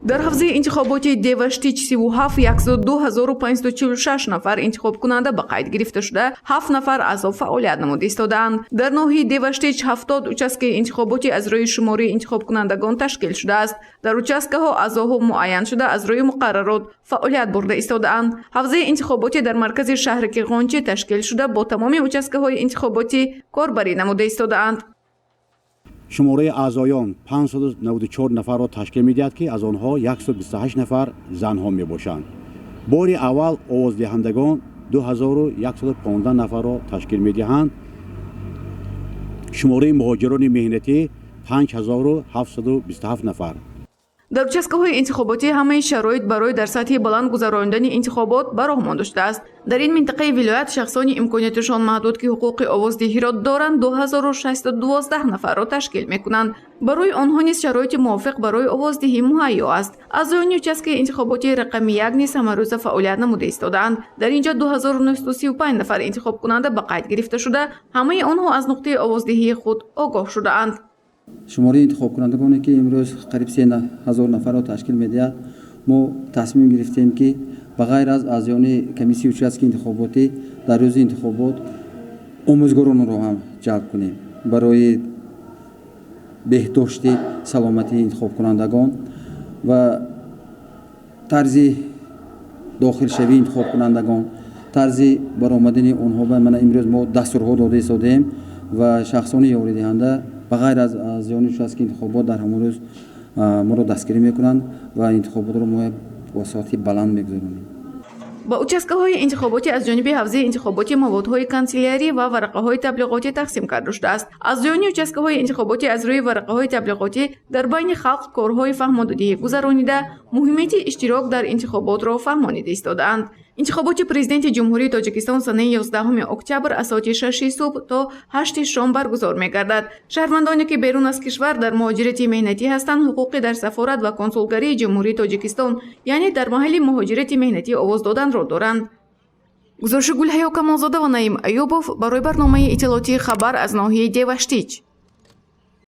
Дар ҳавзаи интихоботии Деваштич 37 102 546 нафар интихобкунанда ба қайд гирифта шуда, ҳафт нафар аъзо фаъолият намуда истодаанд. Дар ноҳияи Деваштич 70 участкаи интихоботӣ аз рӯи шумории интихобкунандагон ташкил шудааст. Дар участкаҳо аъзоҳо муайян шуда, аз рӯи муқаррарот фаъолият бурда истодаанд. Ҳавзаи интихоботӣ дар маркази шаҳраки Ғончӣ ташкил шуда, бо тамоми участкаҳои интихоботӣ корбарӣ намуда истодаанд. Шумораи аъзоён 594 нафарро ташкил медиҳад, ки аз онҳо 128 нафар занҳо мебошанд. Бори аввал овоздиҳандагон 2115 нафарро ташкил медиҳанд. Шумораи муҳоҷирони меҳнатӣ 5727 нафар. Дар участкаҳои интихоботӣ ҳамаи шароит барои дар сатҳи баланд гузаронидани интихобот ба роҳ монда шудааст. Дар ин минтақаи вилоят шахсони имконияташон маҳдуд, ки ҳуқуқи овоздиҳиро доранд, 2612 нафарро ташкил мекунанд. Барои онҳо низ шароити мувофиқ барои овоздиҳӣ муҳайё аст. Аъзоёни участкаи интихоботии рақами 1 низ ҳамарӯза фаъолият намуда истодаанд. Дар ин ҷо 2935 нафар интихобкунанда ба қайд гирифта шуда, ҳамаи онҳо аз нуқтаи овоздиҳии худ огоҳ шудаанд. Шумораи интихобкунандагоне, ки имрӯз қариб 3000 нафарро ташкил медиҳад, мо тасмим гирифтем, ки ба ғайр аз аъзоёни комиссияи участкаи интихоботӣ дар рӯзи интихобот омӯзгоронро ҳам ҷалб кунем барои беҳдошти саломатии интихобкунандагон ва тарзи дохилшавии интихобкунандагон, тарзи баромадани онҳо. Ба мана имрӯз мо дастурҳо дода истодаем ва шахсони ёридиҳанда ба ғайр аз аъзоёни участкаи интихобот дар ҳамон рӯз моро дастгирӣ мекунанд ва интихоботро мо бо сатҳи баланд мегузаронем. Ба участкаҳои интихоботӣ аз ҷониби ҳавзаи интихоботӣ маводҳои канселярӣ ва варақаҳои таблиғотӣ тақсим карда шудааст. Аъзоёни участкаҳои интихоботӣ аз рӯи варақаҳои таблиғотӣ дар байни халқ корҳои фаҳмододиҳӣ гузаронида, муҳимияти иштирок дар интихоботро фаҳмонида истодаанд. Интихоботи Президенти Ҷумҳурии Тоҷикистон санаи 11 октябр аз соати 6 субҳ то 8 шом баргузор мегардад. Шаҳрвандоне, ки берун аз кишвар дар муҳоҷирати меҳнатӣ ҳастанд, ҳуқуқи дар сафорат ва консулгарии Ҷумҳурии Тоҷикистон, яъне дар маҳалли муҳоҷирати меҳнатӣ, овоз доданро доранд. Гузориши Гулҳаё Камолзода ва Наим Аюбов барои барномаи иттилоотии «Хабар» аз ноҳияи Деваштич.